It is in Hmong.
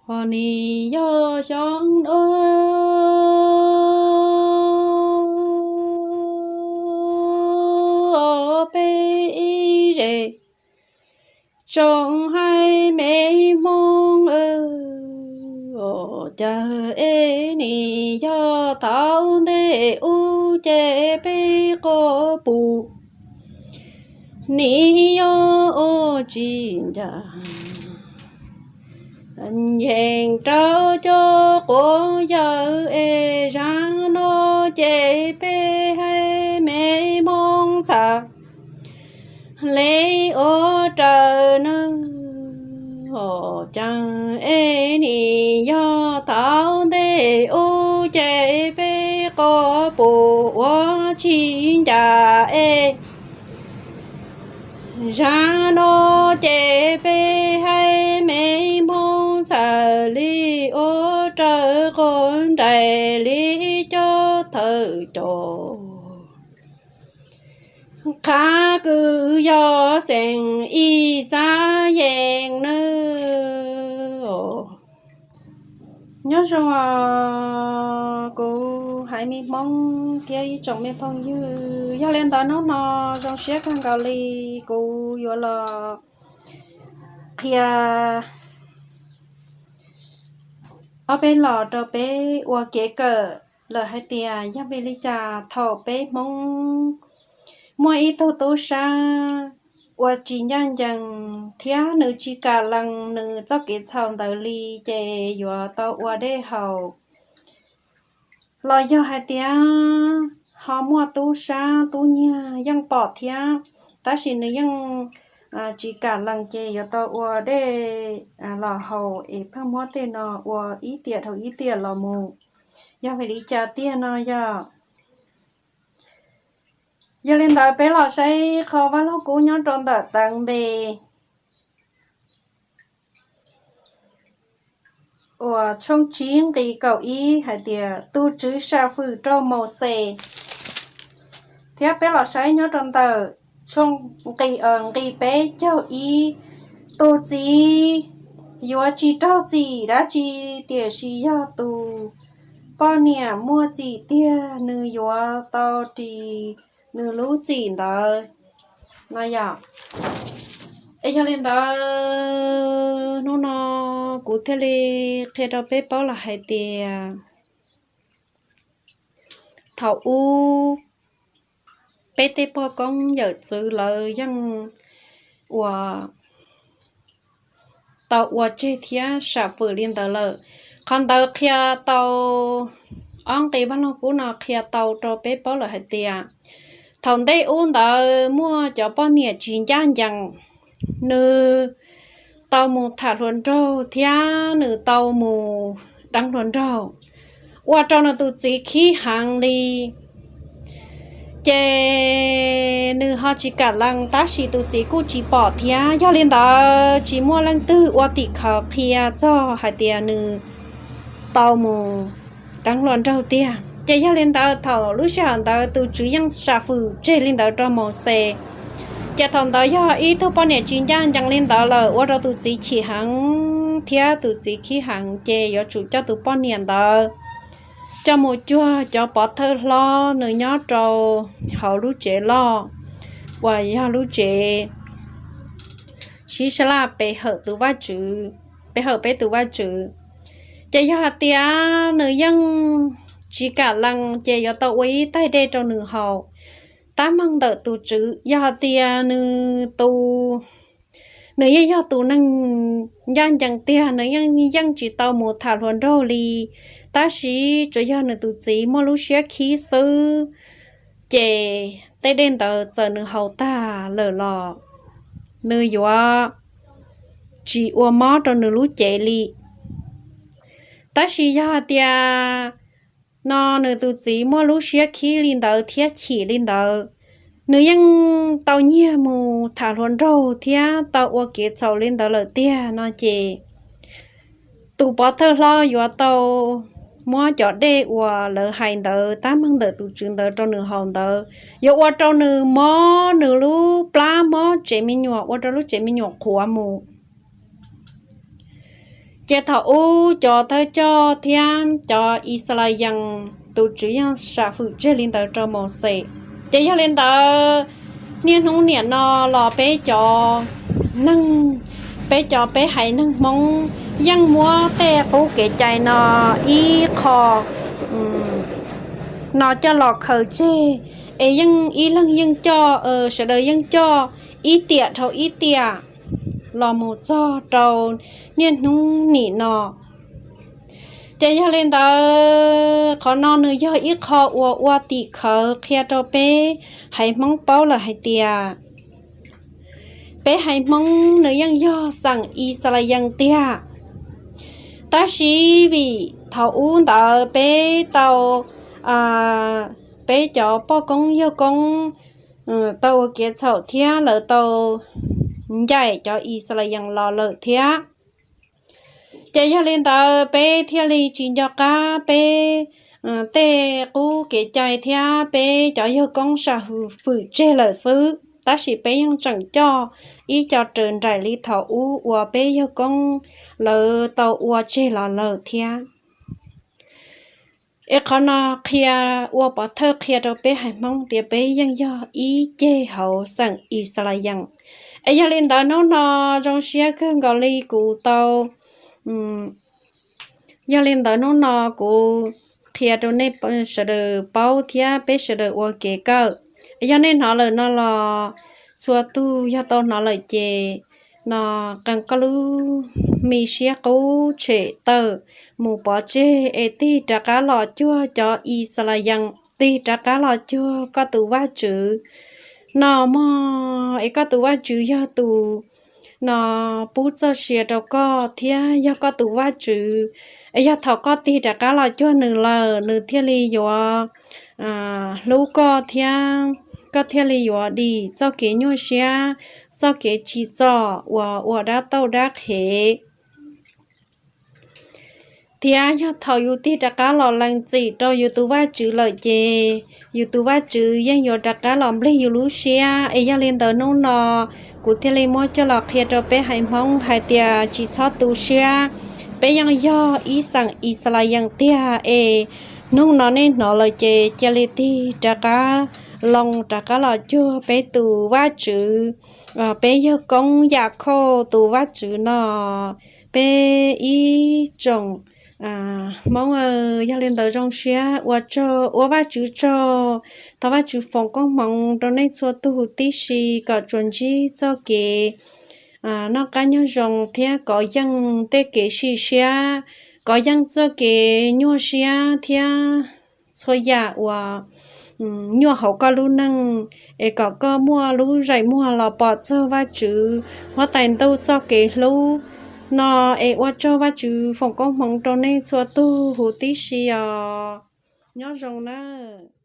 Ho nim yog xyoo dua, peb ib zes tsoom haiv me Hmoob, cas es nim yog thaum ntej ub ces peb quas pum nim yog ua tsis ncaj ncees rau cov quav yawm es zag no ces peb haiv me Hmoob txhaj le ua raws nws. Cas es nim yog thaum ntej ub ces peb quas pum ua tsis ncaj es zag no ces peb haiv me Hmoob txhaj li ua raws quav nraim li cov thawj coj qhab kws yog xeem ib xab yees nawb. Nyob zoo kuv haiv me Hmoob thiab ib tsoom me phooj ywg, yog li ntawd hnub no zoo siab kawg nkaus li kuv yuav los qhia ob peb los rau peb ua kev kawm lawm hais tias yog vim li cas thaum peb Hmoob muaj ib tug tub sab ua tsis ncaj ncees thiab nws tsis kam lees nws txoj kev txhaum ntawd li ces yuav tau ua dej haus. Los yog hais tias ho muaj tub sab tub nyiag yeej pom thiab, tab sis nws yeej tsis kam lees ces yuav tau ua dej los haus es pheej muab tej no ua ib tiam dhau ib tiam los mus. Yog vim li cas tiag no yog? Yog li ntawd peb los saib qhov Vaj Lug Kub nyob rau ntawm teev npe uas tshooj tsib nqi kaum ib hais tias tus Tswv sam fwm rau Mauxes. Thiab peb los saib nyob rau ntawm tshooj nqi, nqi peb caug ib, tus txiv yuav tsis raug txim dab tsi, tiam sis yog tus poj niam muaj txim tiag nws yuav tau ris nws lub txim ntawd no yom. Es yog li ntawd hnub no kuv thiaj li qhia rau peb paub los hais tias thaum ub peb tej pog koob yawm txwv lawv yeej ua tau ua tseg thiab sam fwm li ntawd lawm. Qhov ntawd qhia tau, ob nqi Vaj Lug Kub no qhia tau rau peb paub lawm hais tias thaum ntej ub ntawd muaj cov poj niam tsis ncaj ncees, nws tau mus tham hluas nraug thiab nws tau mus deev hluas nraug, ua rau nws tus txiv khib heev li. Ces nws ho tsis kam lees tab sis tus txiv kuj tsis pom thiab. Yog li ntawd tsis muaj leej twg ua tim khawv qhia txog hais tias nws tau mus deev hluas nraug tiag. Ces yog li ntawd thaum lub sij hawm ntawd tus Tswv yeej sam fwm tseg li ntawd rau Mauxes. Ces thaum ntawd yog ib tug poj niam tsis ncaj ncees li ntawd lawm ua rau tus txiv chim heev thiab tus txiv khib heev ces yuav tsum coj tus poj niam ntawd coj mus cuag cov pov thawj hlob nws nyob rau hauv lub tsev loj uas yog lub tsev sib sab laj pe hawm tus Vajtswv, pe hawm peb tus Vajtswv. Ces yog hais tias nws yeej tsis kam lees ces yuav tau ua ib taig dej rau nws haus tab meeg ntawm tus Tswv. Yog hais tias nws tus, nws yeej yog tus neeg ncaj ncees tiag, nws yeej yeej tsis tau mus tham hluas nraug li, tab sis tsuas yog nws tus txiv muaj lub siab khib xwb, ces tej dej ntawd txawm nws haus tag lawm los nws yuav tsis ua mob rau nws lub cev li. Tab sis yog hais tias no nws tus txiv muaj lub siab khib li ntawd thiab chim li ntawd, nws yeej tau nyiag mus tham hluas nraug thiab tau ua kev txhaum li ntawd lawm tiag no ces tus pov thawj hlob yuav tau muab cov dej uas lawv hais ntawd tab meeg ntawm tus Tswv ntawd rau nws haus ntawd, yuav ua rau nws mob nws lub plab, mob tsev me nyuam, ua rau lub tsev me nyuam qhuav mus. Ces thaum ub cov thawj coj thiab cov Yixalayees, tus Tswv yeej sam fwm tseg li ntawd rau Mauxes. Ces yog li ntawd, niaj hnub niam no los peb cov neeg, peb cov peb haiv neeg Hmoob yeej muab tej qub kev cai no ib qho no coj los khaws tseg, es yeej ib leeg yeej coj, sawv daws yeej coj ib tiam dhau ib tiam los mus txog rau niaj hnub nim no. Ces yog li ntawd, qhov no nws yog ib qho uas ua tim khawv qhia rau peb haiv Hmoob paub lawm hais tias peb haiv Hmoob nws yeej yog xeem Yixalayees tiag. Tab sis vim thaum ub ntawd peb tau, peb cov poj koob yawg koob tau ua kev txhaum thiab lawv tau ncaim cov Yixalayees los lawm thiab. Ces yog li ntawd peb thiaj li tsis nco qab peb tej qub kev cai thiab peb cov yawg koob sam fwm tseg lawm xwb, tab sis peb yeej tseem coj ib co raws nraim li thaum ub uas peb yawg koob lawv tau ua tseg los lawm thiab. Es qhov no qhia, ua pov thawj qhia rau peb haiv Hmoob tias peb yeej yog ib ceg hauv xeem Yixalayees. Es yog li ntawd hnub no zoo siab kawg nkaus li kuv tau, yog li ntawd hnub no kuv qhia rau nej sawv daws paub thiab peb sawv daws ua kev kawm. Es yog nej hnov lawm no los txhua tug yog tau hnov lawm ces no qee koj lub me siab qub tshem tawm mus pov tseg es tig rov qab los cuag cov Yixalayees, tig rov qab los cuag koj tus Vajtswv no mog. Es koj tus Vajtswv yog tus no pub txoj sia rau koj thiab yog koj tus Vajtswv. Es yog thaum koj tig rov qab los cuag nws lawm, nws thiaj li yuav hlub koj thiab koj thiaj li yuav dim txoj kev nyuaj siab, txoj kev tsim txom uas ua dab tauj dab qhev. Thiab yog thaum yus tig rov qab los lees txim rau yus tus Vajtswv lawm ces yus tus Vajtswv yeej yuav rov qab los nplig yus lub siab. Es yog li ntawd hnub no kuv thiaj li muab coj los qhia rau peb haiv Hmoob hais tias tsis txhob tu siab, peb yeej yog ib xeem Yixalayees tiag. Es hnub no nej hnov lawm ces cia li tig rov qab loo rov qab los cuag peb tus Vajtswv, peb yawg koob Yakhauj tus Vajtswv no. Peb ib tsoom Hmoob, yog li ntawd zoo siab ua tsaug, ua Vajtswv tsaug. Thov Vajtswv foom koob hmoov rau nej txhua tug huv tib si kom tsuas ntsib txoj kev noj qab nyob zoo thiab kov yeej tej kev sim siab, kov yeej txoj kev nyuaj siab thiab txhua yam uas nyuaj hauv koj lub neej, es kom koj muaj lub zeem muag los pom txog Vajtswv huab tais ntuj txoj kev hlub no. Es ua tsaug, Vajtswv foom koob hmoov rau nej txhua tug huv tib si os. Nyob zoo nawb.